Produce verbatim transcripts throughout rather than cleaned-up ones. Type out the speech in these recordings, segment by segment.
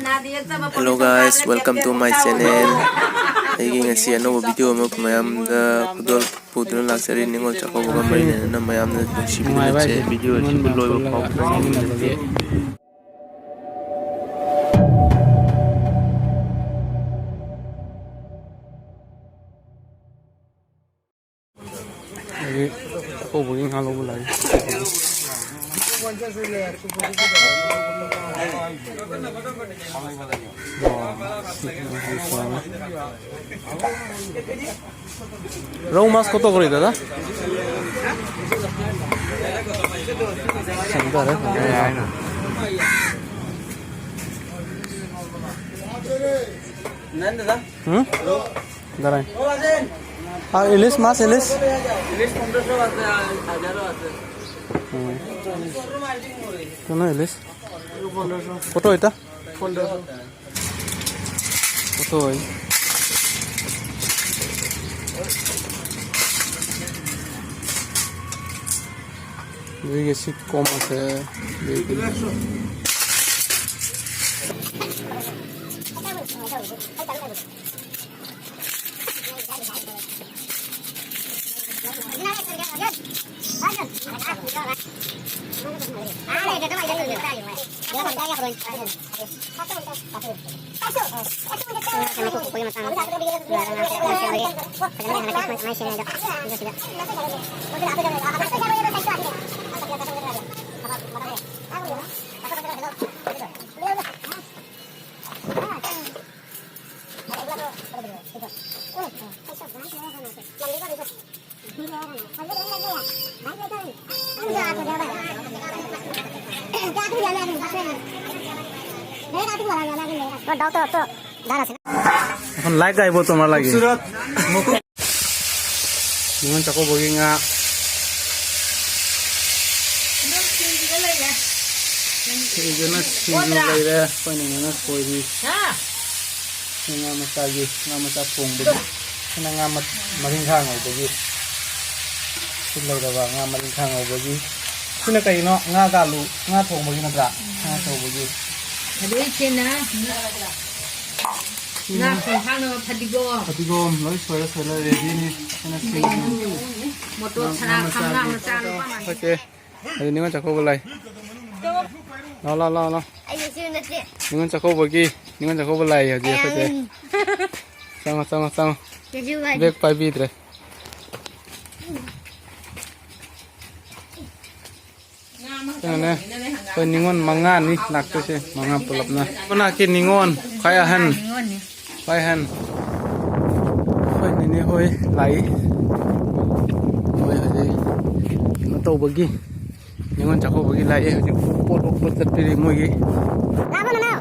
Hello guys, welcome to my channel. ꯑꯩꯒꯤ ꯉꯁꯤ ꯑꯅꯧꯕ ꯚꯤꯗꯤꯑꯣ ꯑꯃ ꯃꯌꯥꯝꯗ ꯈꯨꯗꯣꯜ ꯄꯨꯗꯨꯅ ꯂꯥꯛꯆꯔꯤ꯫ ꯅꯤꯉꯣꯜ ꯆꯥꯛꯀꯧꯕꯒ ꯃꯔꯤ ꯂꯩꯅꯅ ꯃꯌꯥꯝꯅ ꯅꯨꯡꯁꯤꯕꯤꯗꯨꯅ ꯅꯨꯡꯉꯥꯏꯕ ꯆꯦ꯫ ꯍꯥꯏꯁꯦ ꯚꯤꯗꯤꯑꯣ ꯑꯁꯤꯕꯨ ꯂꯣꯏꯕ ꯐꯥꯎꯕ ꯆꯥꯃꯤꯟꯅꯕꯒꯤ꯫ ꯑꯗꯒꯤ ꯑꯀꯧꯕꯒꯤ ꯉꯥ ꯂꯧꯕ ꯂꯥꯛꯏ꯫ ꯔꯧ ꯃꯥꯁ ꯀꯣ ꯇꯧꯈ꯭ꯔꯦ ꯗꯥꯗꯥ? ꯁꯦꯝ ꯇꯥꯔꯦ꯫ ꯎꯝ? ꯗꯥꯔꯥꯏ꯫ আর ইলিশ মাছ, ইলিশ? হুম। কেন ইলিশ? কত এটা? কত হয়? দুই কেজি কম আছে। দুই কেজি। এখন লাইক আইব তোমার লাগি। নিঙল ꯆꯥꯛꯀꯧꯕꯒꯤ ꯉꯥ꯫ ꯁꯤꯗꯅ ꯁꯤꯡꯖꯨ ꯂꯩꯔꯦ, ꯑꯩꯈꯣꯏꯅ ꯉꯥ ꯁꯣꯏꯔꯤ꯫ ꯁꯤ ꯉꯥ ꯃꯆꯥꯒꯤ, ꯉꯥ ꯃꯆꯥ ꯊꯣꯡꯕꯒꯤ꯫ ꯁꯤꯅ ꯉꯥ ꯃ-, ꯃꯔꯤꯡꯈꯥ ꯉꯧꯕꯒꯤ꯫ ꯁꯤ ꯂꯩꯔꯕ ꯉꯥ ꯃꯔꯤꯡꯈꯥ ꯉꯧꯕꯒꯤ꯫ ꯁꯤꯅ ꯀꯩꯅꯣ? ꯉꯥ ꯀꯥꯂꯨ, ꯉꯥ ꯊꯣꯡꯕꯒꯤ ꯅꯠꯇ꯭ꯔꯥ? ꯉꯥ ꯊꯣꯡꯕꯒꯤ꯫ ꯑꯗꯨ ꯏꯆꯦꯅ ꯉꯥ ꯊꯣꯡ ꯊꯥꯛꯅꯕ ꯐꯗꯤꯒꯣꯝ꯫ ꯐꯗꯤꯒꯣꯝ ꯂꯣꯏ ꯁꯣꯏꯔ ꯁꯣꯏꯔ ꯔꯦꯗꯤꯅꯤ꯫ ꯑꯩꯅ ꯁꯦꯝꯃꯤꯁꯤꯅꯤ꯫ ꯃꯣꯇꯣꯔ ꯁꯅꯥ ꯈꯪꯒꯥ ꯃꯆꯥ ꯅꯨꯄꯥ ꯃꯥꯟꯕꯤ꯫ ꯑꯩꯈꯣꯏꯁꯦ ꯍꯧꯖꯤꯛ ꯅꯤꯉꯣꯜ ꯆꯥꯛꯀꯧꯕ ꯂꯥꯛꯏ꯫ ꯂꯥꯎ, ꯂꯥꯎ, ꯂꯥꯎ, ꯂꯥꯎ꯫ ꯑꯩ ꯏꯆꯦ ꯅꯠꯇꯦ꯫ ꯅꯤꯉꯣꯜ ꯆꯥꯛꯀꯧꯕꯒꯤ, ꯅꯤꯉꯣꯜ ꯆꯥꯛꯀꯧꯕ ꯂꯥꯛꯏ ꯍꯧꯖꯤꯛ ꯑꯩꯈꯣꯏꯁꯦ꯫ ꯆꯪꯉꯣ, ꯆꯪꯉꯣ, ꯆꯪꯉꯣ꯫ ꯀꯩꯁꯨ ꯀꯥꯏꯗꯦ꯫ ꯕꯦꯛ ꯄꯥꯏꯕꯤꯗ꯭ꯔꯦ꯫ ꯀꯩꯅꯣꯅꯦ, ꯑꯩꯈꯣꯏ ꯅꯤꯉꯣꯜ ꯃꯉꯥꯅꯤ ꯂꯥꯛꯇꯣꯏꯁꯦ, ꯃꯉꯥ ꯄꯨꯂꯞꯅ꯫ ꯃꯅꯥꯛꯀꯤ ꯅꯤꯉꯣꯜ ꯈ꯭ꯋꯥꯏ ꯑꯍꯟ, ꯅꯤꯉꯣꯜꯅꯤ꯫ ꯈ꯭ꯋꯥꯏ ꯑꯍꯟ ꯑꯩꯈꯣꯏ ꯅꯦꯅꯦ ꯍꯣꯏ ꯂꯥꯛꯏ꯫ ꯃꯣꯏ ꯍꯧꯖꯤꯛ ꯀꯩꯅꯣ ꯇꯧꯕꯒꯤ, ꯅꯤꯉꯣꯜ ꯆꯥꯛꯀꯧꯕꯒꯤ ꯂꯥꯛꯑꯦ꯫ ꯍꯧꯖꯤꯛ ꯄꯣꯠ ꯑꯣꯛꯄ ꯆꯠꯄꯤꯔꯤ ꯃꯣꯏꯒꯤ꯫ ꯂꯥꯛꯄ ꯅꯅꯥꯎ,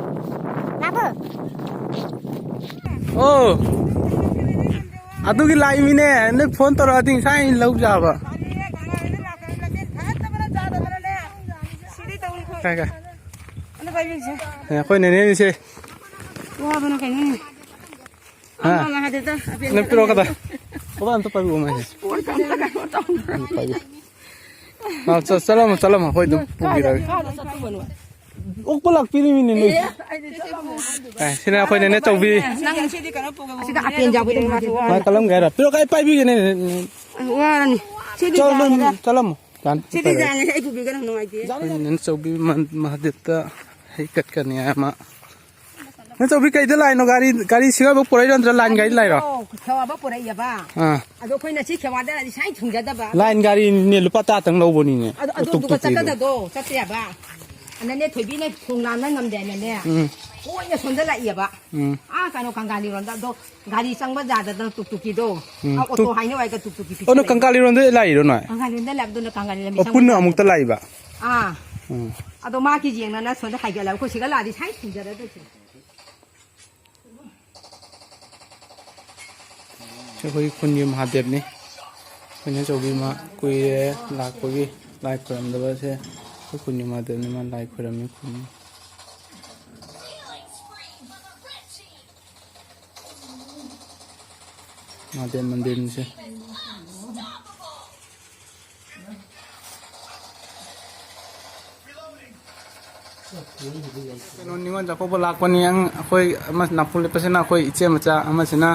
ꯂꯥꯛꯄ꯫ ꯑꯣ, ꯑꯗꯨꯒꯤ ꯂꯥꯛꯏꯃꯤꯅꯦ꯫ ꯅꯣꯏ ꯐꯣꯟ ꯇꯧꯔꯛꯑꯗꯤ ꯉꯁꯥꯏ ꯑꯩꯅ ꯂꯧ ꯌꯥꯕ꯫ ꯀꯥꯏ, ꯀꯥꯏ? ꯑꯦ, ꯑꯩꯈꯣꯏ ꯅꯦꯅꯦꯅꯤꯁꯦ꯫ ꯋꯥꯕꯅ ꯀꯩꯅꯣꯅꯦ꯫ ꯍꯥ? ꯑꯃ ꯍꯥꯏꯗꯦꯗ, ꯑꯄꯦꯟ ꯅꯪ ꯄꯤꯔꯛꯑꯣ ꯈꯛꯇ꯫ ꯈꯛꯇ꯫ ꯕꯕꯥ, ꯑꯝꯇ ꯄꯥꯏꯕꯤꯌꯣ ꯃꯥꯏꯁꯦ꯫ ꯄꯣꯠ ꯑꯝꯇ ꯀꯩꯅꯣ ꯇꯧꯗ꯭ꯔꯦ꯫ ꯎꯝ, ꯄꯥꯏꯕꯤꯌꯨ꯫ ꯑꯥ, ꯆꯠ-, ꯆꯠꯂꯝꯃꯣ, ꯆꯠꯂꯝꯃꯣ, ꯑꯩꯈꯣꯏ ꯑꯗꯨꯝ ꯀꯥꯏꯗ, ꯄꯨꯕꯤꯔꯒꯦ꯫ ꯀꯥꯏꯗ ꯆꯠꯇꯣꯏꯕꯅꯣ? ꯑꯣꯛꯄ ꯂꯥꯛꯄꯤꯔꯤꯃꯤꯅꯦ, ꯅꯣꯏ꯫ ꯑꯦ, ꯑꯩꯗꯤ ꯆꯠꯂꯝꯃꯣ꯫ ꯑꯦ, ꯁꯤꯅ ꯑꯩꯈꯣꯏ ꯅꯦꯅꯦ ꯆꯧꯕꯤ꯫ ꯅꯪ ꯁꯤꯗꯤ ꯀꯩꯅꯣ ꯄꯨꯒꯦ, ꯁꯤꯗ ꯑꯄꯦꯟ ꯌꯥꯎꯕꯗꯤ ꯃꯥꯗꯤ ꯋꯥꯔꯅꯤ꯫ ꯃꯥ ꯀꯜꯂꯝꯒꯦ ꯍꯥꯏꯔꯣ? ꯄꯤꯔꯛꯑꯣ, ꯑꯩ ꯄꯥꯏꯕꯤꯒꯦꯅꯦ꯫ ꯋꯥꯔꯅꯤ꯫ ꯁꯤꯗꯤ ꯆꯠꯂꯣ, ꯌꯥꯔꯦꯗ꯫ ꯆꯠꯂꯝꯃꯣ꯫ ꯌꯥꯅꯤ, ꯁꯤꯗꯤ ꯄꯥꯏꯕꯤꯌꯨ꯫ ꯌꯥꯔꯦ, ꯑꯩ ꯄꯨꯕꯤꯒꯦ, ꯅꯪ ꯅꯨꯡꯉꯥꯏꯇꯦ꯫ ꯑꯩꯈꯣꯏ ꯅꯦꯅꯦ ꯆꯧꯕꯤ ꯃ-, ꯃꯍꯥꯗꯦꯕꯇ ꯍꯩ ꯀꯠꯀꯅꯤ ꯍꯥꯏ ꯃꯥ꯫ ꯅꯆꯧꯕꯤ ꯀꯩꯗ ꯂꯥꯛꯏꯅꯣ? ꯒꯥꯔꯤ, ꯒꯥꯔꯤ ꯁꯤꯒꯕ ꯄꯨꯔꯛꯏꯔꯣ ꯅꯠꯇ꯭ꯔ ꯂꯥꯏꯟ ꯒꯥꯔꯤ ꯂꯥꯛꯏꯔꯣ? ꯑꯣ, ꯈꯦꯋꯥꯕ ꯄꯨꯔꯛꯏꯑꯕ꯫ ꯑꯥ꯫ ꯑꯗꯣ ꯑꯩꯈꯣꯏꯅ ꯁꯤ ꯈꯦꯋꯥꯗ ꯂꯥꯛꯑꯗꯤ ꯁꯥꯏ ꯊꯨꯡꯖꯗꯕ꯫ ꯂꯥꯏꯟ ꯒꯥꯔꯤꯅꯦ, ꯂꯨꯄꯥ ꯇꯔꯥꯇꯪ ꯂꯧꯕꯅꯤꯅꯦ꯫ ꯑꯗꯣ, ꯑꯗꯨꯗꯨꯒ ꯇꯨꯛ ꯇꯨꯛꯀꯤꯗꯣ꯫ ꯆꯠꯀꯗꯗꯣ, ꯆꯠꯇꯦꯕ꯫ ꯑꯗꯅꯦ ꯊꯣꯏꯕꯤꯅ ꯊꯣꯡ ꯂꯥꯟꯕ ꯉꯝꯗꯦꯅꯅꯦ꯫ ꯎꯝ꯫ ꯊꯣꯏꯅ ꯁꯣꯝꯗ ꯂꯥꯛꯏꯑꯕ꯫ ꯎꯝ꯫ ꯑꯥ, ꯀꯩꯅꯣ, ꯀꯪꯒꯥꯂꯤꯔꯣꯝꯗ꯫ ꯑꯗꯣ ꯒꯥꯔꯤ ꯆꯪꯕ ꯌꯥꯗꯗꯅ ꯇꯨꯛ ꯇꯨꯛꯀꯤꯗꯣ꯫ ꯎꯝ, ꯑꯥ, ꯑꯣꯇꯣ ꯇꯨꯛ-, ꯍꯥꯏꯅꯧ ꯍꯥꯏꯒ ꯇꯨꯛ ꯇꯨꯛꯀꯤ ꯑꯣ, ꯅꯣꯏ ꯄꯤꯁꯜꯂꯛꯏ꯫ ꯀꯪꯒꯥꯂꯤꯔꯣꯝꯗ ꯂꯥꯛꯏꯔꯣ ꯅꯣꯏ? ꯀꯪꯒꯥꯂꯤꯔꯣꯝꯗ ꯂꯥꯛꯄꯗꯨꯅ ꯀꯪꯒꯥꯂꯤꯔꯣꯝꯗ ꯑꯣ, ꯃꯤꯁꯪ ꯄꯨꯟꯅ ꯂꯥꯛꯏ꯫ ꯑꯃꯨꯛꯇ ꯂꯥꯛꯏꯕ? ꯑꯥ꯫ ꯎꯝ꯫ ꯑꯗꯣ ꯃꯥꯒꯤ ꯌꯦꯡꯅꯅ ꯁꯣꯝꯗ ꯍꯥꯏꯒꯠꯂꯕ ꯑꯩꯈꯣꯏ ꯁꯤꯒ ꯂꯥꯛꯑꯗꯤ ꯁꯥꯏ ꯊꯨꯡꯖꯔꯗꯣꯏꯁꯦ꯫ ꯁꯤ ꯑꯩꯈꯣꯏꯒꯤ ꯈꯨꯟꯒꯤ ꯃꯍꯥꯗꯦꯕꯅꯤ꯫ ꯑꯩꯈꯣꯏꯅ ꯑꯆꯧꯕꯤ ꯑꯃ ꯀꯨꯏꯔꯦ ꯂꯥꯛꯄꯒꯤ ꯂꯥꯏ ꯈꯣꯏꯔꯝꯗꯕꯁꯦ꯫ ꯑꯩꯈꯣꯏ ꯈꯨꯟꯒꯤ ꯃꯍꯥꯗꯦꯕꯅꯤ, ꯃꯥ ꯂꯥꯏ ꯈꯣꯏꯔꯝꯃꯤ ꯈꯨꯟꯒꯤ꯫ ꯃꯍꯥꯗꯦꯕ ꯃꯟꯗꯤꯔꯅꯤꯁꯦ꯫ ꯀꯩꯅꯣ, ꯅꯤꯉꯣꯜ ꯆꯥꯛꯀꯧꯕ ꯂꯥꯛꯄꯅꯤ꯫ ꯑꯪ-, ꯑꯩꯈꯣꯏ ꯑꯃ ꯅꯥꯄꯨ ꯂꯦꯞꯄꯁꯤꯅ ꯑꯩꯈꯣꯏ ꯏꯆꯦ ꯃꯆꯥ, ꯑꯃꯁꯤꯅ,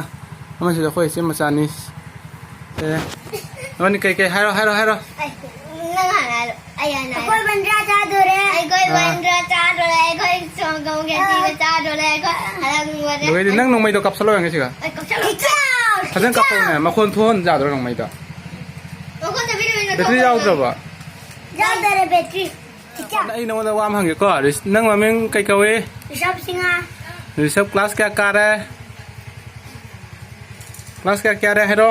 ꯑꯃꯁꯤꯗ ꯑꯩꯈꯣꯏ ꯏꯆꯦ ꯃꯆꯥꯅꯤ꯫ ꯁꯦ꯫ ꯅꯣꯏꯅꯤ ꯀꯩꯀꯩ ꯍꯥꯏꯔꯣ, ꯍꯥꯏꯔꯣ, ꯍꯥꯏꯔꯣ꯫ ꯑꯩ, ꯅꯪ ꯍꯥꯟꯅ ꯍꯥꯏꯔꯣ꯫ ꯑꯩ ꯍꯥꯟꯅ ꯍꯥꯏꯔꯣ꯫ ꯑꯩꯈꯣꯏ ꯕꯟꯗ꯭ꯔꯥ ꯆꯥꯗꯣꯔꯦ꯫ ꯑꯩꯈꯣꯏ ꯑꯥ꯫ ꯕꯟꯗ꯭ꯔꯥ ꯆꯥꯗꯣꯔꯦ꯫ ꯑꯩꯈꯣꯏ ꯁꯪꯒꯣꯝ ꯈꯦꯆꯤꯒ ꯆꯥꯗꯣꯔꯦ꯫ ꯑꯩꯈꯣꯏ ꯍꯜꯂꯛ ꯂꯣꯏꯔꯦ꯫ ꯂꯣꯏꯔꯦ꯫ ꯅꯪ ꯅꯣꯡꯃꯩꯗꯣ ꯀꯥꯞꯁꯜꯂꯣ ꯌꯦꯡꯒꯦ ꯁꯤꯒ꯫ ꯑꯩ ꯀꯥꯞꯁꯜꯂꯣ꯫ ꯐꯖꯅ ꯀꯥꯞꯄꯛꯎꯅꯦ꯫ ꯃꯈꯣꯟ ꯊꯣꯛꯍꯟ ꯌꯥꯗ꯭ꯔꯣ ꯅꯣꯡꯃꯩꯗꯣ? ꯃꯈꯣꯟ ꯇꯥꯕꯤꯔꯣꯏꯅꯦ, ꯕꯦꯇ꯭ꯔꯤ ꯀꯥꯞꯄꯛꯑꯣ꯫ ꯌꯥꯎꯗ꯭ꯔꯕꯣ? ꯌꯥꯎꯗꯔꯦ ꯕꯦꯇ꯭ꯔꯤ꯫ ꯑꯩ ꯅꯉꯣꯟꯗ ꯋꯥ ꯑꯃ ꯍꯪꯒꯦꯀꯣ꯫ ꯔꯤꯁ-, ꯅꯪ ꯃꯃꯤꯡ ꯀꯩ ꯀꯧꯏ? ꯔꯤꯁꯞ ꯁꯤꯡꯍ꯫ ꯔꯤꯁꯞ ꯀ꯭ꯂꯥꯁ ꯀꯌꯥ ꯀꯥꯔꯦ? ꯀ꯭ꯂꯥꯁ ꯀꯌꯥ ꯀꯥꯔꯦ ꯍꯥꯏꯔꯣ?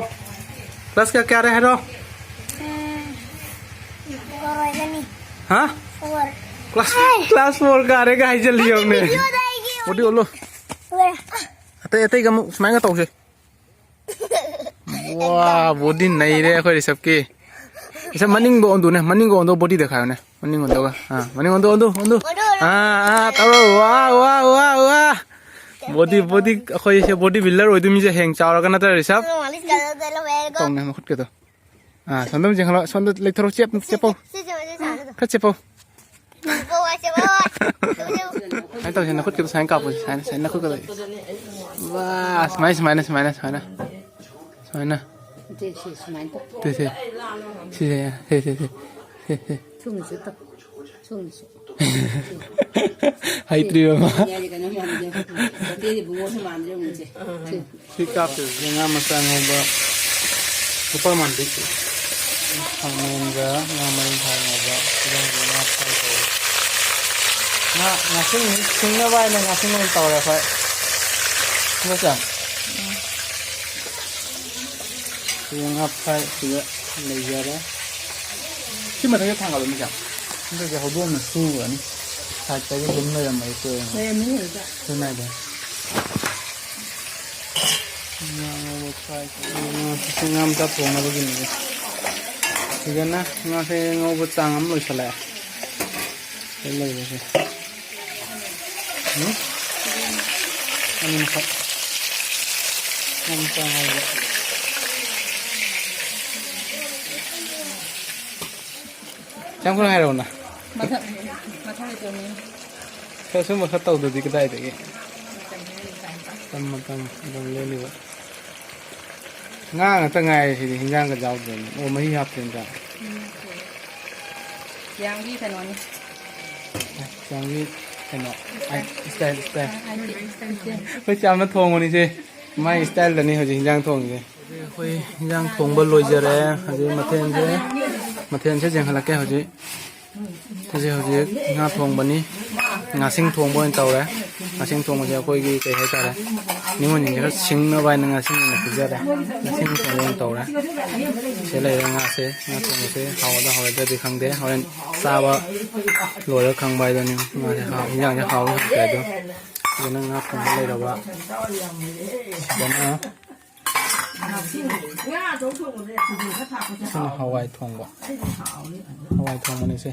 ꯀ꯭ꯂꯥꯁ ꯀꯌꯥ ꯀꯥꯔꯦ ꯍꯥꯏꯔꯣ? ꯎꯝ, four ꯑꯣꯏꯒꯅꯤ꯫ ꯍꯥ? Four꯫ ꯀ꯭ꯂꯥꯁ, ꯑꯩ꯫ ꯀ꯭ꯂꯥꯁ four ꯀꯥꯔꯦꯒ ꯍꯥꯏꯖꯜꯂꯤ ꯌꯦꯡꯉꯨꯅꯦ꯫ ꯚꯤꯗꯤꯑꯣꯗ ꯑꯩꯒꯤ ꯕꯣꯗꯤ ꯑꯣꯜꯂꯣ꯫ ꯂꯣꯏꯔꯦ꯫ ꯑꯇꯩ, ꯑꯇꯩꯒ ꯑꯃꯨꯛ ꯁꯨꯃꯥꯏꯅ ꯇꯧꯁꯦ꯫ ꯋꯥ, ꯕꯣꯗꯤ ꯅꯩꯔꯦ ꯑꯩꯈꯣꯏ ꯔꯤꯁꯞꯀꯤ꯫ ꯔꯤꯁꯞ ꯃꯅꯤꯡꯗꯣ ꯑꯣꯟꯗꯨꯅꯦ, ꯃꯅꯤꯡꯗꯣ ꯑꯣꯟꯗꯣ, ꯕꯣꯗꯤ ꯗꯦꯈꯥꯏꯌꯨꯅꯦ꯫ ꯃꯅꯤꯡ ꯑꯣꯟꯗꯣꯒ꯫ ꯑꯥ, ꯃꯅꯤꯡ ꯑꯣꯟꯗꯣ, ꯑꯣꯟꯗꯣ, ꯑꯣꯟꯗꯣ꯫ ꯑꯣꯟꯗꯣ, ꯑꯣꯟꯗꯣ꯫ ꯑꯥ, ꯑꯥ, ꯇꯧꯔꯣ꯫ ꯋꯥ, ꯋꯥ, ꯋꯥ, ꯋꯥ꯫ ꯕꯣꯗꯤ, ꯕꯣꯗꯤ, ꯑꯩꯈꯣꯏꯁꯦ ꯕꯣꯗꯤ ꯕꯤꯜꯗꯔ ꯑꯣꯏꯗꯣꯏ ꯃꯤꯁꯦ ꯍꯌꯦꯡ ꯆꯥꯎꯔꯒ ꯅꯠꯇ꯭ꯔ, ꯔꯤꯁꯞ? ꯃꯥꯂꯤꯁ ꯀꯩꯗꯧꯗꯣꯏꯅꯣ ꯍꯥꯏꯔꯒ꯫ ꯇꯧꯅꯦ ꯃꯈꯨꯠꯀꯗꯣ꯫ ꯑꯥ, ꯁꯣꯝꯗ ꯑꯃꯨꯛ ꯌꯦꯡꯍꯜꯂꯣ꯫ ꯁꯣꯝꯗ ꯂꯩꯊꯣꯔꯛꯑꯣ, ꯆꯦꯞ-, ꯆꯦꯞꯄꯣ꯫ ꯁꯤ, ꯁꯤ, ꯁꯤ, ꯁꯤ, ꯁꯤ꯫ ꯈꯔ ꯆꯦꯞꯄꯣ꯫ ꯁꯨꯃꯥꯏꯅ ꯇꯧꯁꯦ, ꯅꯈꯨꯠꯀꯤꯗꯣ ꯁꯨꯃꯥꯏꯅ ꯀꯥꯞꯄꯣꯁꯦ, ꯁꯨꯃꯥꯏꯅ, ꯁꯨꯃꯥꯏꯅ ꯅꯈꯨꯠꯀꯗꯣ꯫ ꯋꯥ, ꯁꯨꯃꯥꯏꯅ, ꯁꯨꯃꯥꯏꯅ, ꯁꯨꯃꯥꯏꯅ, ꯁꯨꯃꯥꯏꯅ꯫ ꯅꯠꯇꯦ, ꯁꯤ ꯁꯨꯃꯥꯏꯅ ꯇꯧ꯫ ꯁꯤ, ꯁꯤ꯫ ꯁꯤꯁꯦ, ꯁꯤ, ꯁꯤ, ꯁꯤ, ꯁꯤ, ꯁꯤ꯫ ꯁꯨꯝꯅꯁꯨ ꯇꯧ꯫ ꯁꯨꯝꯅꯁꯨ꯫ ꯍꯩꯇ꯭ꯔꯤꯕ ꯃꯥ꯫ ꯌꯥꯔꯦ, ꯀꯩꯅꯣ ꯃꯥꯟꯗꯦ꯫ ꯏꯆꯦ ꯏꯕꯨꯡꯉꯣꯁꯨ ꯃꯥꯟꯗ꯭ꯔꯦ, ꯍꯧꯖꯤꯛꯁꯦ꯫ ꯁꯤ ꯀꯥꯞꯇꯣꯏꯁꯦ ꯉꯥ ꯃꯆꯥ ꯉꯧꯕ, ꯂꯨꯄꯥ ꯃꯥꯟꯕꯤ꯫ ꯈꯥꯃꯦꯟꯒ ꯉꯥ ꯃꯔꯤꯟꯈꯥ ꯉꯧꯕ, ꯇꯤꯜꯍꯧꯒ ꯉꯥ ꯐ꯭ꯔꯥꯏ ꯇꯧꯔꯦ꯫ ꯉꯥ, ꯉꯥꯁꯤꯡ ꯁꯤꯡꯅꯕ ꯍꯥꯏꯅ ꯉꯥꯁꯤꯡ ꯑꯣꯏꯅ ꯇꯧꯔꯦ ꯑꯩꯈꯣꯏ꯫ ꯏꯟꯗꯣꯆꯥ? ꯁꯤꯗ ꯉꯥ ꯐ꯭ꯔꯥꯏ ꯁꯤꯗ ꯂꯩꯖꯔꯦ꯫ ꯁꯤ ꯃꯊꯛꯇ ꯊꯥꯡꯒꯠꯂꯨ, ꯃꯤꯁꯦ꯫ ꯅꯠꯇ꯭ꯔꯗꯤ ꯍꯧꯗꯣꯡꯅ ꯁꯨꯈ꯭ꯔꯅꯤ꯫ ꯁꯥꯏꯠꯇꯒꯤ ꯑꯗꯨꯝ ꯂꯩꯔꯝꯃꯗꯤ ꯇꯣꯛꯑꯦ꯫ ꯂꯩꯔꯝꯃꯅꯤ ꯑꯗꯨꯗ꯫ ꯑꯗꯨꯅ ꯍꯥꯏꯗꯣ꯫ ꯉꯥ ꯉꯧꯕ ꯐ꯭ꯔꯥꯏ ꯇꯧꯕ꯫ ꯉꯥ ꯃꯆꯥ ꯊꯣꯡꯅꯕꯒꯤꯅꯤꯗ꯫ ꯐꯖꯅ ꯉꯥꯁꯦ ꯉꯧꯕ ꯆꯥꯡ ꯑꯃ ꯂꯣꯏꯁꯤꯜꯂꯛꯑꯦ꯫ ꯁꯤ ꯂꯩꯔꯦꯁꯦ꯫ ꯎꯝ? ꯑꯅꯤ ꯃꯈꯥꯏ꯫ ꯉꯥ ꯃꯆꯥ ꯉꯧꯕ꯫ ꯆꯪꯈ꯭ꯔꯣ ꯍꯥꯏꯔꯛꯑꯣꯅ꯫ ꯃꯊꯛ, ꯃꯊꯛ ꯂꯩꯇꯕꯅꯤ꯫ ꯁꯨꯝꯕ ꯈꯔ ꯇꯧꯗ꯭ꯔꯗꯤ ꯀꯗꯥꯏꯗꯒꯤ? ꯃꯇꯝ, ꯃꯇꯝ, ꯃꯇꯝ ꯂꯦꯜꯂꯤꯕ꯫ ꯉꯥ ꯉꯥꯛꯇ ꯉꯥꯏꯔꯦ ꯁꯤꯗꯤ, ꯍꯤꯟꯖꯥꯡꯒ ꯌꯥꯎꯗ꯭ꯔꯦꯅꯦ꯫ ꯑꯣ, ꯃꯍꯤ ꯍꯥꯞꯇ꯭ꯔꯦꯅꯦ꯫ ꯌꯥꯝꯒꯤ ꯀꯩꯅꯣꯅꯤ꯫ ꯌꯥꯝꯒꯤ ꯀꯩꯅꯣ, ꯑꯥꯏ, style, style꯫ ꯑꯩꯈꯣꯏ ꯆꯥꯝꯅ ꯊꯣꯡꯕꯅꯤꯁꯦ꯫ ꯃꯥꯏ style ꯗꯅꯤ ꯍꯧꯖꯤꯛ ꯍꯤꯟꯖꯥꯡ ꯊꯣꯡꯉꯤꯁꯦ꯫ ꯑꯩꯈꯣꯏ ꯍꯤꯟꯖꯥꯡ ꯊꯣꯡꯕ ꯂꯣꯏꯖꯔꯦ꯫ ꯍꯧꯖꯤꯛ ꯃꯊꯦꯜꯁꯦ, ꯃꯊꯦꯜꯁꯦ ꯌꯦꯡꯍꯜꯂꯛꯀꯦ꯫ ꯍꯧꯖꯤꯛ, ꯍꯧꯖꯤꯛ, ꯍꯧꯖꯤꯛ ꯉꯥ ꯊꯣꯡꯕꯅꯤ, ꯉꯥꯁꯤꯡ ꯊꯣꯡꯕ ꯑꯣꯏꯅ ꯇꯧꯔꯦ꯫ ꯉꯥꯁꯤꯡ ꯊꯣꯡꯕꯁꯦ ꯑꯩꯈꯣꯏꯒꯤ ꯀꯩ ꯍꯥꯏꯇꯥꯔꯦ, ꯅꯤꯉꯣꯜꯁꯤꯡꯁꯦ ꯈꯔ ꯁꯤꯡꯅꯕ ꯍꯥꯏꯅ ꯉꯥꯁꯤꯡ ꯑꯣꯏꯅ ꯄꯤꯖꯔꯦ꯫ ꯉꯥꯁꯤꯡ ꯊꯣꯡꯕ ꯑꯣꯏꯅ ꯇꯧꯔꯦ꯫ ꯁꯤꯗ ꯂꯩꯔꯦ ꯉꯥꯁꯦ꯫ ꯉꯥ ꯊꯣꯡꯕꯁꯦ ꯍꯥꯎꯒꯗ꯭ꯔꯥ ꯍꯥꯎꯔꯣꯏꯗ꯭ꯔꯗꯤ ꯈꯪꯗꯦ꯫ ꯍꯣꯔꯦꯟ ꯆꯥꯕ ꯂꯣꯏꯔꯒ ꯈꯪꯕ ꯍꯥꯏꯗꯨꯅꯤ꯫ ꯉꯥꯁꯦ ꯍꯥꯎ-, ꯍꯤꯟꯖꯥꯡꯁꯦ ꯍꯥꯎꯏ ꯍꯥꯎꯇꯦ ꯑꯗꯣ꯫ ꯁꯤꯗꯅ ꯉꯥ ꯊꯣꯡꯕ ꯂꯩꯔꯕ꯫ ꯁꯤꯗꯅ ꯁꯤꯅ ꯍꯋꯥꯏ ꯊꯣꯡꯕ꯫ ꯍꯋꯥꯏ ꯊꯣꯡꯕꯅꯤꯁꯦ꯫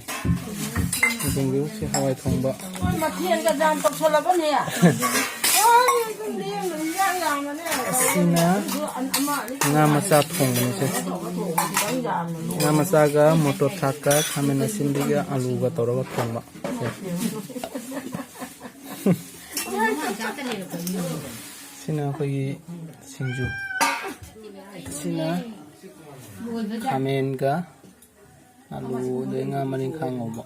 ꯌꯦꯡꯕꯤꯌꯨ, ꯁꯤ ꯍꯋꯥꯏ ꯊꯣꯡꯕ꯫ ꯃꯣꯏ ꯃꯊꯦꯜꯒ ꯌꯥꯝ ꯇꯧꯁꯜꯂꯕꯅꯦ꯫ ꯍꯣꯏ, ꯑꯗꯨꯝ ꯂꯦꯝꯅ ꯏꯟꯖꯥꯡ ꯌꯥꯝꯕꯅꯦ꯫ ꯑꯁꯤꯅ ꯉꯥ ꯃꯆꯥ ꯊꯣꯡꯕꯅꯤꯁꯦ꯫ ꯉꯥ ꯃꯆꯥꯒ ꯃꯣꯇꯣꯔ ꯊꯥꯛꯀ ꯈꯥꯃꯦꯟ ꯑꯁꯤꯟꯕꯤꯒ ꯑꯂꯨꯒ ꯇꯧꯔꯒ ꯊꯣꯡꯕ꯫ ꯁꯤꯅ ꯑꯩꯈꯣꯏꯒꯤ ꯁꯤꯡꯖꯨ꯫ ꯁꯤꯅ ꯈꯥꯃꯦꯟꯒ ꯑꯂꯨ, ꯑꯗꯩ ꯉꯥ ꯃꯔꯤꯡꯈꯥ ꯉꯧꯕ꯫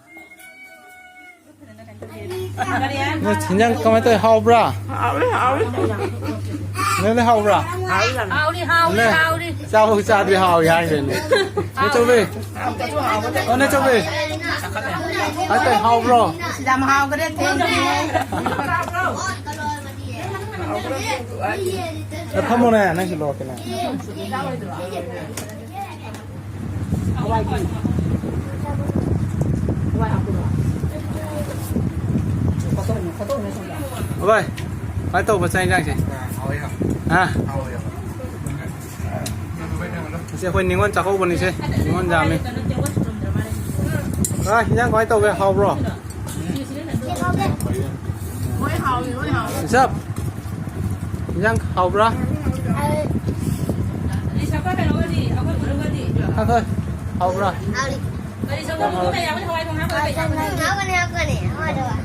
ꯅꯣꯏ ꯍꯤꯟꯖꯥꯡ ꯀꯃꯥꯏꯅ ꯇꯧꯋꯤ? ꯍꯥꯎꯕ꯭ꯔꯥ? ꯍꯥꯎꯔꯤ, ꯍꯥꯎꯔꯤ꯫ ꯅꯣꯏꯗꯤ ꯍꯥꯎꯕ꯭ꯔꯥ? ꯍꯥꯎꯔꯤ, ꯍꯥꯎꯔꯤ, ꯅꯣꯏ ꯍꯥꯎꯔꯤ꯫ ꯆꯥꯕꯨ ꯆꯥꯗ꯭ꯔꯤ ꯍꯥꯎꯏ ꯍꯥꯏꯗꯣꯏꯅꯦ꯫ ꯅꯣꯏ ꯇꯧꯕꯤ? ꯑꯣ, ꯅꯣꯏ ꯇꯧꯕꯤ? ꯀꯃꯥꯏꯅ ꯇꯧꯋꯤ? ꯍꯥꯎꯕ꯭ꯔꯣ? ꯌꯥꯝ ꯍꯥꯎꯈ꯭ꯔꯦ, ꯊꯦꯡꯅ꯫ ꯑꯦ, ꯐꯝꯃꯣꯅꯦ, ꯅꯪꯁꯨ ꯂꯧꯔꯛꯀꯦꯅꯦ꯫ ꯚꯥꯏ, ꯀꯃꯥꯏꯅ ꯇꯧꯕ ꯆꯥꯛ ꯏꯟꯖꯥꯡꯁꯦ? ꯍꯥ? ꯉꯁꯤ ꯑꯩꯈꯣꯏ ꯅꯤꯉꯣꯜ ꯆꯥꯛꯀꯧꯕꯅꯤꯁꯦ, ꯅꯤꯉꯣꯜ ꯌꯥꯝꯃꯤ꯫ ꯚꯥꯏ, ꯏꯟꯖꯥꯡ ꯀꯃꯥꯏꯅ ꯇꯧꯒꯦ? ꯍꯥꯎꯕ꯭ꯔꯣ? ꯏꯆꯞ, ꯏꯟꯖꯥꯡ ꯍꯥꯎꯕ꯭ꯔꯥ? ꯍꯣꯏ, ꯍꯣꯏ, ꯍꯥꯎꯕ꯭ꯔꯥ? ꯍꯥꯎꯕꯅꯦ, ꯍꯥꯎꯕꯅꯦ, ꯍꯥꯎꯕꯅꯦ꯫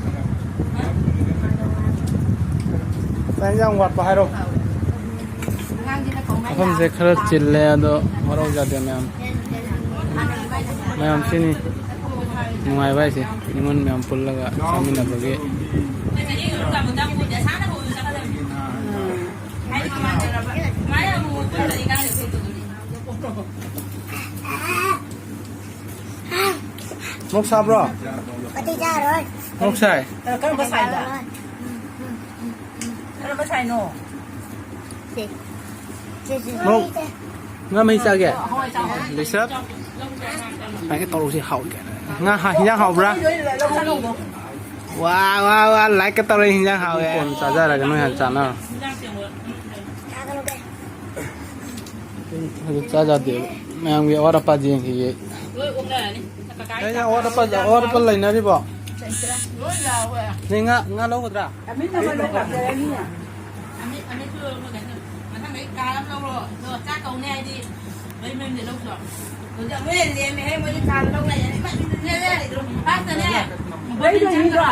ꯏꯟꯖꯥꯡ ꯋꯥꯠꯄ ꯍꯥꯏꯔꯣ꯫ ꯃꯐꯝꯁꯦ ꯈꯔ ꯆꯤꯜꯂꯦ, ꯑꯗꯣ ꯋꯥꯔꯧ ꯌꯥꯗꯦ ꯃꯌꯥꯝ꯫ ꯃꯌꯥꯝ ꯁꯤꯅꯤ ꯅꯨꯡꯉꯥꯏꯕ ꯍꯥꯏꯁꯦ, ꯅꯤꯉꯣꯜ ꯃꯌꯥꯝ ꯄꯨꯜꯂꯒ ꯆꯥꯃꯤꯟꯅꯕꯒꯤ꯫ ꯃꯣꯛ ꯁꯥꯕ꯭ꯔꯣ? ꯃꯣꯛ ꯁꯥꯏ? ꯀꯔꯝꯕ ꯁꯥꯏꯗ? ꯀꯔꯝꯕ ꯁꯥꯏꯅꯣ? ꯃꯣꯛ, ꯉꯥ ꯃꯍꯤ ꯆꯥꯒꯦ? ꯍꯋꯥꯏ ꯆꯥꯎ꯫ ꯂꯤꯁꯞ? ꯁꯨꯃꯥꯏꯅ ꯇꯧꯔꯁꯤ, ꯍꯥꯎꯏ ꯀꯥꯏꯅ꯫ ꯉꯥ ꯍꯥ-, ꯍꯤꯟꯖꯥꯡ ꯍꯥꯎꯕ꯭ꯔꯥ? ꯂꯧꯁꯜꯂꯣ꯫ ꯋꯥ, ꯋꯥ, ꯋꯥ, ꯂꯥꯏꯛꯀ ꯇꯧꯔꯦ, ꯍꯤꯟꯖꯥꯡ ꯍꯥꯎꯋꯦ꯫ ꯀꯣꯟ ꯆꯥꯖꯔꯒ ꯅꯣꯏ ꯍꯥꯟꯅ ꯆꯥꯅꯔꯣ꯫ ꯍꯧꯖꯤꯛ ꯆꯥ ꯌꯥꯗꯦꯕ꯫ ꯃꯌꯥꯝꯒꯤ ꯑꯋꯥꯠ ꯑꯄꯥ ꯌꯦꯡꯈꯤꯒꯦ꯫ ꯂꯣꯏ ꯑꯣꯛꯅꯔꯅꯤ꯫ ꯀꯩꯅꯣ ꯑꯋꯥꯠ ꯑꯄꯥ, ꯑꯋꯥꯠ ꯑꯄꯥ ꯂꯩꯅꯔꯤꯕꯣ? ꯂꯣꯏ ꯌꯥꯎꯋꯦ꯫ ꯅꯣꯏ ꯉꯥ, ꯉꯥ ꯂꯧꯒꯗ꯭ꯔꯥ? ꯆꯥꯃꯤꯟꯅꯕ ꯂꯣꯏ ꯂꯥꯛꯆꯔꯅꯤ꯫ ꯑꯃꯦꯠ-, ꯑꯃꯦꯠꯄ ꯂꯣꯏꯔꯕ ꯀꯩꯅꯣ? ꯃꯊꯪꯗꯩ ꯀꯥꯔ ꯑꯃ ꯂꯧꯔꯣ꯫ ꯑꯗꯣ ꯆꯥꯛ ꯀꯧꯅꯤ ꯍꯥꯏꯗꯤ ꯃꯌꯨꯝ ꯃꯌꯨꯝꯗꯩ ꯂꯧꯁꯣ꯫ ꯍꯧꯖꯤꯛ ꯑꯃꯨꯛ ꯍꯦꯟꯅ ꯂꯦꯝꯃꯦꯍꯦ, ꯃꯣꯏꯗꯤ ꯀꯥꯔ ꯂꯧ ꯂꯥꯛꯑꯦ꯫ ꯏꯃꯥ, ꯏꯃꯥ, ꯏꯃꯥ, ꯏꯃꯥ, ꯐꯥꯁꯇꯅꯦ꯫ ꯃꯣꯕꯥꯏꯜ ꯂꯩꯗꯣꯏꯅꯤꯗꯣ꯫ ꯆꯪꯗ꯭ꯔꯣ?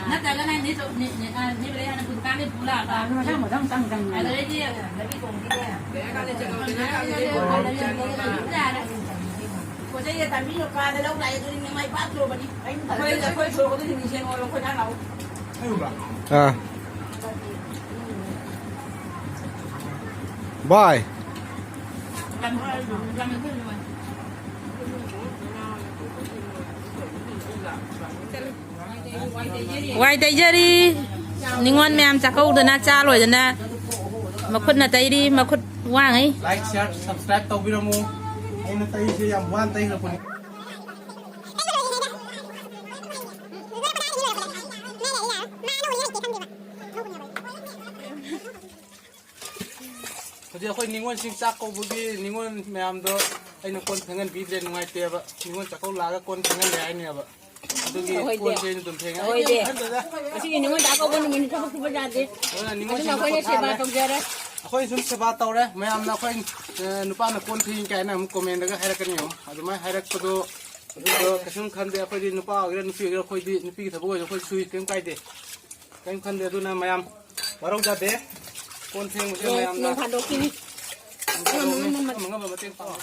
ꯅꯠꯇ꯭ꯔꯒꯅ ꯅꯦ ꯆꯧ-, ꯅꯦ, ꯅꯦ, ꯑ, ꯅꯦ ꯕ꯭ꯔꯦꯍꯥꯟꯅ ꯗꯨꯀꯥꯟꯗꯩ ꯄꯨ ꯂꯥꯛꯄ꯫ ꯑ, ꯃꯊꯪ, ꯃꯊꯪ, ꯃꯊꯪ, ꯃꯊꯪ꯫ ꯑꯗꯨꯗꯩꯗꯤ ꯂꯝꯕꯤ ꯊꯣꯡꯁꯤꯅꯦ꯫ ꯄꯣꯠ ꯆꯩꯒ ꯇꯝꯕꯤꯌꯨ, ꯀꯥꯗ ꯂꯧ ꯂꯥꯛꯑꯦ, ꯑꯗꯨꯗꯤ ꯅꯨꯡꯉꯥꯏ ꯄꯥꯛꯇ꯭ꯔꯣꯕꯅꯤ꯫ ꯑꯩꯈꯣꯏ, ꯑꯩꯈꯣꯏ ꯁꯣꯔꯣꯛꯇꯗꯤ ꯃꯤꯡꯁꯦꯜ ꯑꯣꯏꯔꯣ, ꯑꯩꯈꯣꯏ ꯊꯥꯡ ꯂꯥꯛꯑꯣ꯫ ꯑꯥ꯫ ꯕꯥꯏ꯫ ꯋꯥꯏ ꯇꯩꯖꯔꯤ꯫ ꯅꯤꯉꯣꯜ ꯃꯌꯥꯝ ꯆꯥꯛꯀꯧꯗꯅ ꯆꯥ ꯂꯣꯏꯗꯅ ꯃꯈꯨꯠꯅ ꯇꯩꯔꯤ, ꯃꯈꯨꯠ ꯋꯥꯡꯉꯩ꯫ Like, share, subscribe ꯇꯧꯕꯤꯔꯝꯃꯨ꯫ ꯑꯩꯅ ꯇꯩꯁꯦ ꯌꯥꯝ ꯋꯥꯅ ꯇꯩꯈ꯭ꯔꯄꯣꯠꯅꯤ꯫ ꯍꯧꯖꯤꯛ ꯑꯩꯈꯣꯏ ꯅꯤꯉꯣꯜꯁꯤꯡ ꯆꯥꯛ ꯀꯧꯕꯒꯤ ꯅꯤꯉꯣꯜ ꯃꯌꯥꯝꯗꯣ ꯑꯩꯅ ꯀꯣꯟ ꯐꯦꯡꯍꯟꯕꯤꯗ꯭ꯔꯦ, ꯅꯨꯡꯉꯥꯏꯇꯦꯕ꯫ ꯅꯤꯉꯣꯜ ꯆꯥꯛꯀꯧ ꯂꯥꯛꯑꯒ ꯀꯣꯟ ꯐꯦꯡꯍꯜꯂꯦ ꯍꯥꯏꯅꯦꯕ꯫ ꯑꯗꯨꯒꯤ ꯑꯩꯈꯣꯏꯗꯤ ꯀꯣꯟꯁꯦ ꯑꯩꯅ ꯑꯗꯨꯝ ꯐꯦꯡꯉꯦ꯫ ꯑꯩꯈꯣꯏꯗꯤ ꯑꯩ ꯈꯟꯕꯗ ꯉꯁꯤꯒꯤ ꯅꯤꯉꯣꯜ ꯆꯥꯛꯀꯧꯕ ꯅꯨꯃꯤꯠꯅꯤ, ꯊꯕꯛ ꯁꯨꯕ ꯌꯥꯗꯦ꯫ ꯑꯗꯨꯅ ꯅꯤꯉꯣꯜꯁꯤꯡꯅ ꯑꯗꯨꯅ ꯑꯩꯈꯣꯏꯅ ꯁꯦꯕꯥ ꯄꯣꯊꯥꯍꯜꯂꯦ꯫ ꯇꯧꯖꯔꯦ꯫ ꯑꯩꯈꯣꯏ ꯁꯨꯝ ꯁꯦꯕꯥ ꯇꯧꯔꯦ ꯃꯌꯥꯝꯅ꯫ ꯑꯩꯈꯣꯏ, ꯑ, ꯅꯨꯄꯥꯅ ꯀꯣꯟ ꯐꯦꯡꯉꯤ ꯀꯥꯏꯅ ꯑꯃꯨꯛ comment ꯇꯒ ꯍꯥꯏꯔꯛꯀꯅꯤ ꯌꯦꯡꯉꯣ꯫ ꯑꯗꯨꯃꯥꯏꯅ ꯍꯥꯏꯔꯛꯄꯗꯣ, ꯑꯗꯨꯗꯣ ꯀꯩꯁꯨꯝ ꯈꯟꯗꯦ꯫ ꯑꯩꯈꯣꯏꯗꯤ ꯅꯨꯄꯥ ꯑꯣꯏꯒꯦꯔꯥ ꯅꯨꯄꯤ ꯑꯣꯏꯒꯦꯔꯥ, ꯑꯩꯈꯣꯏꯗꯤ ꯅꯨꯄꯤꯒꯤ ꯊꯕꯛ ꯑꯣꯏꯔꯁꯨ ꯑꯩꯈꯣꯏ ꯁꯨꯏ, ꯀꯩꯝ ꯀꯥꯏꯗꯦ, ꯀꯩꯝ ꯈꯟꯗꯦ꯫ ꯑꯗꯨꯅ ꯃꯌꯥꯝ ꯋꯥꯔꯧꯖꯗꯦ꯫ ꯀꯣꯟ ꯐꯦꯡꯕꯁꯦ ꯌꯦꯁ, ꯃꯌꯥꯝꯅ ꯅꯣꯡ ꯐꯥꯗꯣꯛꯀꯤꯅꯤ꯫ ꯅꯣꯡ ꯐꯥꯗꯣꯛꯅꯤ꯫ ꯑꯉꯝ ꯑꯉꯝꯕ ꯃꯇꯦꯡ ꯄꯥꯡꯕ꯫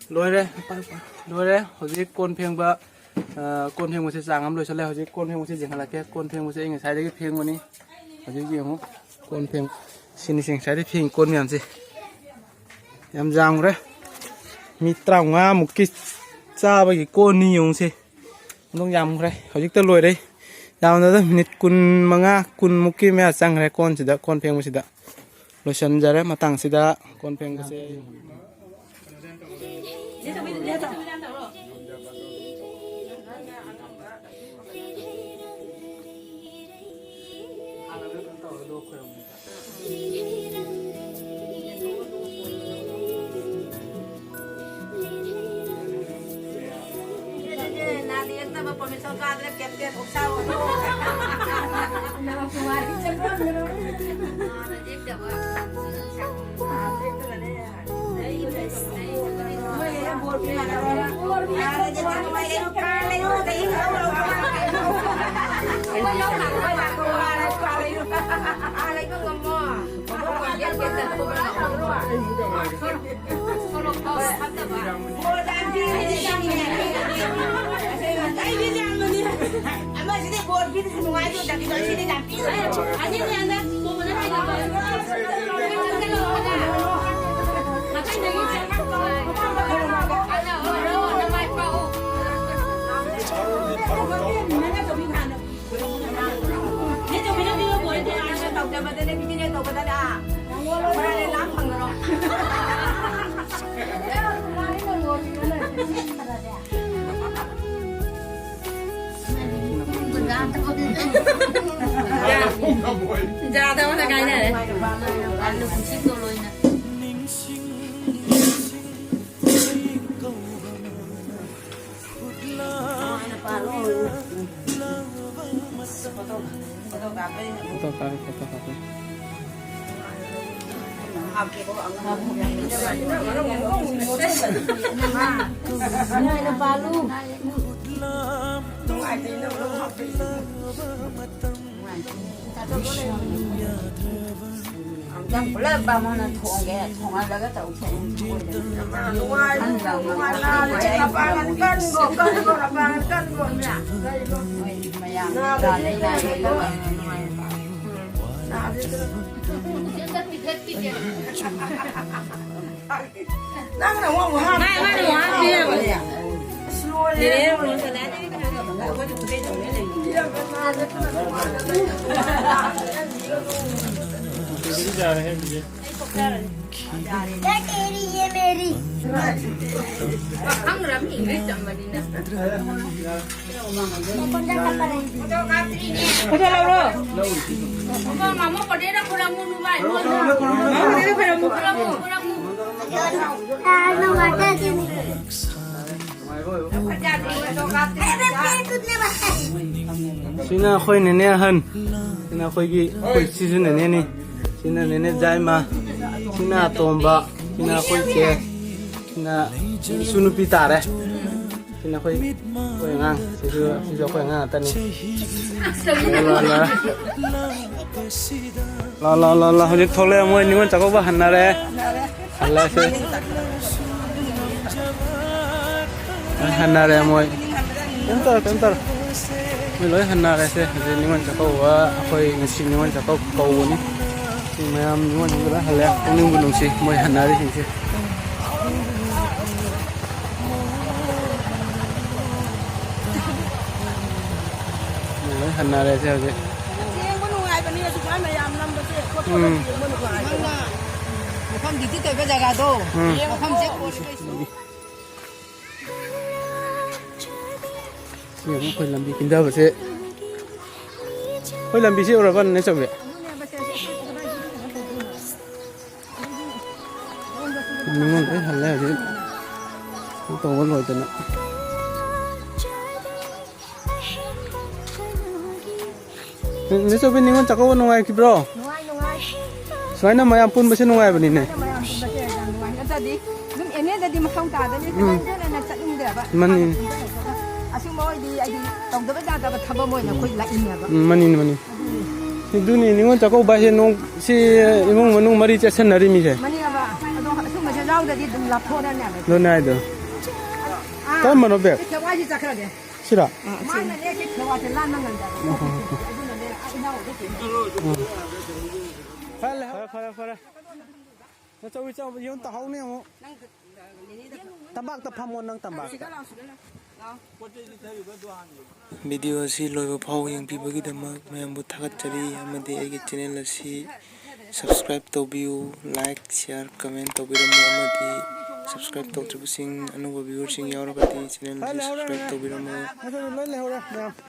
ꯂꯣꯏꯔꯦ꯫ ꯂꯣꯏꯔꯦ꯫ ꯍꯧꯖꯤꯛ ꯀꯣꯟ ꯐꯦꯡꯕ, ꯑ, ꯀꯣꯟ ꯐꯦꯡꯕꯁꯦ ꯆꯥꯡ ꯑꯃ ꯂꯣꯏꯁꯤꯜꯂꯦ꯫ ꯍꯧꯖꯤꯛ ꯀꯣꯟ ꯐꯦꯡꯕꯁꯦ ꯌꯦꯡꯍꯜꯂꯛꯀꯦ꯫ ꯀꯣꯟ ꯐꯦꯡꯕꯁꯦ ꯑꯩ ꯉꯁꯥꯏꯗꯒꯤ ꯐꯦꯡꯕꯅꯤ꯫ ꯍꯧꯖꯤꯛ ꯌꯦꯡꯉꯨ꯫ ꯀꯣꯟ ꯐꯦꯡ-, ꯁꯤꯅꯤꯁꯦ ꯉꯁꯥꯏꯗꯒꯤ ꯐꯦꯡꯉꯤ ꯀꯣꯟ ꯃꯌꯥꯝꯁꯦ꯫ ꯌꯥꯝ ꯌꯥꯝꯈ꯭ꯔꯦ꯫ ꯃꯤ ꯇꯔꯥꯃꯉꯥꯃꯨꯛꯀꯤ ꯆꯥꯕꯒꯤ ꯀꯣꯟꯅꯤ ꯌꯦꯡꯉꯨꯁꯦ꯫ ꯑꯗꯨꯝ ꯌꯥꯝꯈ꯭ꯔꯦ꯫ ꯍꯧꯖꯤꯛꯇ ꯂꯣꯏꯔꯦ꯫ ꯌꯥꯝꯗ꯭ꯔꯕꯗ ꯃꯤꯅꯤꯠ ꯀꯨꯟꯃꯉꯥ, ꯀꯨꯟꯃꯨꯛꯀꯤ ꯃꯌꯥ ꯆꯪꯈ꯭ꯔꯦ ꯀꯣꯟꯁꯤꯗ, ꯀꯣꯟ ꯐꯦꯡꯕꯁꯤꯗ꯫ ꯂꯣꯏꯁꯤꯟꯖꯔꯦ꯫ ꯃꯇꯥꯡꯁꯤꯗ ꯀꯣꯟ ꯐꯦꯡꯕꯁꯦ꯫ ꯌꯥꯗꯕꯅ ꯀꯥꯏꯅꯔꯦ꯫ ꯑꯂꯨ ꯈꯨꯠꯁꯤꯠꯇꯣ ꯂꯣꯏꯅ꯫ Photo ꯀꯥꯞꯄꯤ, photo ꯀꯥꯞꯄꯤ꯫ ꯅꯪ ꯄꯨꯂꯞ ꯕꯥꯃꯣꯟꯅ ꯊꯣꯡꯒꯦ, ꯊꯣꯡꯍꯜꯂꯒ ꯇꯧꯁꯦ꯫ ꯅꯨꯡꯉꯥꯏ-, ꯅꯨꯡꯉꯥꯏ-, ꯃꯄꯥꯡꯒꯜ ꯀꯟꯒꯣ, ꯀꯟꯒꯣ, ꯃꯄꯥꯡꯒꯜ ꯀꯟꯒꯣ꯫ ꯃꯣꯏ ꯃꯌꯥꯝ ꯆꯥꯅꯩ ꯂꯥꯏꯔꯩ ꯇꯧꯔꯒ ꯅꯨꯡꯉꯥꯏ-꯫ ꯅꯪꯅ ꯑꯃꯨꯛ ꯍꯥꯞ-꯫ ꯃꯥ-, ꯃꯥꯅ ꯑꯃꯨꯛ ꯍꯥꯞꯄꯤꯔꯕ? ꯑꯁ, ꯂꯣꯏꯔꯦ꯫ ꯅꯦꯅꯦ, ꯃꯣꯔꯣꯛ ꯁꯥꯅ ꯍꯥꯏꯔꯗꯤ ꯀꯩꯅꯣ ꯇꯧꯔꯦ꯫ ये तेरी, ये मेरी। ꯈꯪꯗ꯭ꯔꯕ ꯏꯪꯂꯤꯁ ꯇꯝꯕꯅꯤꯅ꯫ ꯃꯈꯣꯟꯗ ꯇꯞꯄꯅꯦ꯫ ꯐꯣꯇꯣ ꯂꯧꯔꯣ꯫ ꯐꯣꯇꯣ ꯃꯥꯃꯣ ꯄꯗꯦꯗ ꯈꯨꯔꯝꯃꯨ ꯅꯨꯃꯥꯏ꯫ ꯃꯥꯃꯣ ꯄꯗꯦꯗ ꯈꯨꯔꯝꯃꯨ꯫ ꯈꯨꯔꯝꯃꯨ, ꯈꯨꯔꯝꯃꯨ꯫ ꯑꯥ, ꯅꯪ ꯋꯥꯇꯔ ꯀꯦꯅꯤ꯫ ꯁꯤꯅ ꯑꯩꯈꯣꯏ ꯅꯦꯅꯦ ꯑꯍꯟ꯫ ꯁꯤꯅ ꯑꯩꯈꯣꯏꯒꯤ, ꯑꯩꯈꯣꯏ, ꯁꯤꯁꯨ ꯅꯦꯅꯦꯅꯤ꯫ ꯁꯤꯅ ꯅꯦꯅꯦ ꯖꯥꯏꯃ꯫ ꯁꯤꯅ ꯑꯇꯣꯝꯕ꯫ ꯁꯤꯅ ꯑꯩꯈꯣꯏ ꯆꯦ꯫ ꯁꯤꯅ ꯏꯁꯨ ꯅꯨꯄꯤ ꯇꯥꯔꯦ꯫ ꯁꯤꯅ ꯑꯩꯈꯣꯏ, ꯑꯩꯈꯣꯏ ꯑꯉꯥꯡ꯫ ꯁꯤꯁꯨ, ꯁꯤꯁꯨ ꯑꯩꯈꯣꯏ ꯑꯉꯥꯡ ꯉꯥꯛꯇꯅꯤ꯫ ꯂꯣꯏ, ꯂꯣꯏ, ꯂꯣꯏ꯫ ꯂꯥ, ꯂꯥ, ꯂꯥ, ꯂꯥ꯫ ꯍꯧꯖꯤꯛ ꯊꯣꯛꯂꯛꯑꯦ꯫ ꯃꯣꯏ ꯅꯤꯉꯣꯜ ꯆꯥꯛꯀꯧꯕ ꯍꯟꯅꯔꯦ꯫ ꯍꯜꯂꯛꯑꯁꯦ꯫ ꯍꯟꯅꯔꯦ ꯃꯣꯏ꯫ ꯀꯩꯝ ꯇꯧꯔꯣꯏ, ꯀꯩꯝ ꯇꯧꯔꯣꯏ꯫ ꯃꯣꯏ ꯂꯣꯏ ꯍꯟꯅꯔꯦꯁꯦ꯫ ꯍꯧꯖꯤꯛ ꯅꯤꯉꯣꯜ ꯆꯥꯛꯀꯧꯕ, ꯑꯩꯈꯣꯏ ꯉꯁꯤ ꯅꯤꯉꯣꯜ ꯆꯥꯛꯀꯧꯕ ꯀꯧꯕꯅꯤ꯫ ꯁꯤ ꯃꯌꯥꯝ ꯅꯤꯉꯣꯜꯁꯤꯡꯗꯣ ꯂꯣꯏ ꯍꯜꯂꯦ꯫ ꯄꯨꯛꯅꯤꯡꯕꯨ ꯅꯨꯡꯁꯤ꯫ ꯃꯣꯏ ꯍꯟꯅꯔꯤꯁꯤꯡꯁꯦ꯫ ꯃꯣꯏ ꯂꯣꯏ ꯍꯟꯅꯔꯦꯁꯦ ꯍꯧꯖꯤꯛ꯫ ꯌꯦꯡꯕ ꯅꯨꯡꯉꯥꯏꯕꯅꯤ ꯑꯁꯨꯃꯥꯏ ꯃꯌꯥꯝ ꯅꯝꯕꯁꯦ, ꯈꯣꯠꯄꯗ ꯎꯝ꯫ ꯌꯦꯡꯕ ꯅꯨꯡꯉꯥꯏꯕꯅꯤ꯫ ꯅꯪꯅ ꯃꯐꯝ duty ꯇꯧꯕ ꯖꯒꯥꯗꯣ, ꯎꯝ꯫ ꯃꯐꯝꯁꯦ ꯀꯣꯟꯅ ꯀꯩꯁꯨ꯫ ꯁꯤ ꯌꯦꯡꯉꯨ, ꯑꯩꯈꯣꯏ ꯂꯝꯕꯤ ꯀꯤꯟꯊꯕꯁꯦ꯫ ꯑꯩꯈꯣꯏ ꯂꯝꯕꯤꯁꯦ ꯎꯔꯕ, ꯅꯦ ꯆꯧꯕꯤ? ꯅꯤꯉꯣꯜ ꯂꯣꯏ ꯍꯜꯂꯦ ꯍꯧꯖꯤꯛ꯫ ꯇꯧꯕ ꯂꯣꯏꯗꯅ꯫ ꯅꯦ ꯆꯧꯕꯤ, ꯅꯤꯉꯣꯜ ꯆꯥꯛꯀꯧꯕ ꯅꯨꯡꯉꯥꯏꯈꯤꯕ꯭ꯔꯣ? ꯅꯨꯡꯉꯥꯏ, ꯅꯨꯡꯉꯥꯏ꯫ ꯁꯨꯃꯥꯏꯅ ꯃꯌꯥꯝ ꯄꯨꯟꯕꯁꯦ ꯅꯨꯡꯉꯥꯏꯕꯅꯤꯅꯦ꯫ ꯁꯨꯃꯥꯏꯅ ꯃꯌꯥꯝ ꯄꯨꯟꯕꯁꯦ ꯌꯥꯝ ꯅꯨꯡꯉꯥꯏ꯫ ꯅꯠꯇ꯭ꯔꯗꯤ ꯑꯗꯨꯝ ꯑꯦꯝ ꯑꯦꯜ ꯑꯦꯗꯗꯤ ꯃꯊꯧ ꯇꯥꯗꯕꯅꯤ꯫ ꯎꯝ꯫ ꯈꯤꯇꯪ ꯍꯦꯟꯅ ꯆꯠꯅꯤꯡꯗꯦꯕ꯫ ꯃꯥꯅꯤ꯫ ꯑꯁꯤꯒꯨꯝꯕ ꯑꯣꯏꯗꯤ ꯑꯩꯗꯤ ꯇꯧꯗꯕ ꯌꯥꯗꯕ ꯊꯕꯛ ꯑꯃ ꯑꯣꯏꯅ ꯑꯩꯈꯣꯏ ꯂꯥꯛꯏꯅꯦꯕ꯫ ꯎꯝ, ꯃꯥꯅꯤꯅꯦ, ꯃꯥꯅꯤ꯫ ꯑꯗꯨꯅꯤ꯫ ꯑꯗꯨꯅꯤ ꯅꯤꯉꯣꯜ ꯆꯥꯛꯀꯧꯕ ꯍꯥꯏꯁꯦ ꯅꯣꯡ-, ꯁꯤ ꯏꯃꯨꯡ ꯃꯅꯨꯡ ꯃꯔꯤ ꯆꯦꯠꯁꯟꯅꯔꯤꯃꯤꯁꯦ꯫ ꯃꯥꯅꯦꯕ꯫ ꯑꯗꯣ ꯑꯁꯤꯒꯨꯝꯕꯁꯦ ꯌꯥꯎꯗ꯭ꯔꯗꯤ ꯑꯗꯨꯝ ꯂꯥꯞꯊꯣꯛꯑꯗꯕꯅꯦꯕ꯫ ꯑꯗꯨꯅꯦ ꯍꯥꯏꯗꯣ꯫ ꯑꯥ, ꯀꯔꯝꯕꯅꯣ ꯕꯦꯒ? ꯁꯤ ꯈꯦꯋꯥꯁꯤ ꯆꯠꯈ꯭ꯔꯒꯦ꯫ ꯁꯤꯔꯣ? ꯑꯥ, ꯁꯤ꯫ ꯃꯥꯅꯅꯦ ꯁꯤ ꯈꯦꯋꯥꯁꯦ ꯂꯥꯟꯕ ꯉꯝꯗꯕ꯫ ꯑꯣ, ꯑꯣ, ꯑꯣ꯫ ꯑꯗꯨꯅꯅꯦ ꯑꯩ ꯏꯅꯥꯎꯗ ꯆꯦꯟꯕ꯫ ꯎꯝ꯫ ꯐꯔꯦ, ꯐꯔꯦ, ꯐꯔꯦ, ꯐꯔꯦ꯫ ꯅꯆꯧꯕꯤ ꯆꯥꯎꯕ ꯌꯣꯟ ꯇꯥꯍꯧꯅꯦ ꯑꯃꯨꯛ꯫ ꯅꯪ, ꯑ, ꯅꯦꯅꯦꯗ ꯇꯝꯄꯥꯛꯇ ꯐꯝꯃꯣ ꯅꯪ ꯇꯝꯄꯥꯛꯇ꯫ ꯁꯤꯗ ꯂꯥꯛꯑꯣ, ꯁꯤꯗ ꯂꯥꯛꯑꯣ꯫ ꯂꯥꯛꯑꯣ꯫ ꯚꯤꯗꯤꯑꯣ ꯑꯁꯤ ꯂꯣꯏꯕ ꯐꯥꯎ ꯌꯦꯡꯕꯤꯕꯒꯤꯗꯃꯛ ꯃꯌꯥꯝꯕꯨ ꯊꯥꯒꯠꯆꯔꯤ, ꯑꯃꯗꯤ ꯑꯩꯒꯤ ꯆꯦꯅꯦꯜ ꯑꯁꯤ subscribe ꯇꯧꯕꯤꯌꯨ, like, share, comment ꯇꯧꯕꯤꯔꯝꯃꯨ, ꯑꯃꯗꯤ subscribe ꯇꯧꯗ꯭ꯔꯤꯕꯁꯤꯡ, ꯑꯅꯧꯕ viewerꯁꯤꯡ ꯌꯥꯎꯔꯒꯗꯤ ꯆꯦꯅꯦꯜ ꯑꯁꯤ subscribe ꯇꯧꯕꯤꯔꯝꯃꯨ꯫ ꯂꯣꯏ ꯂꯩꯍꯧꯔꯦ ꯃꯌꯥꯝ꯫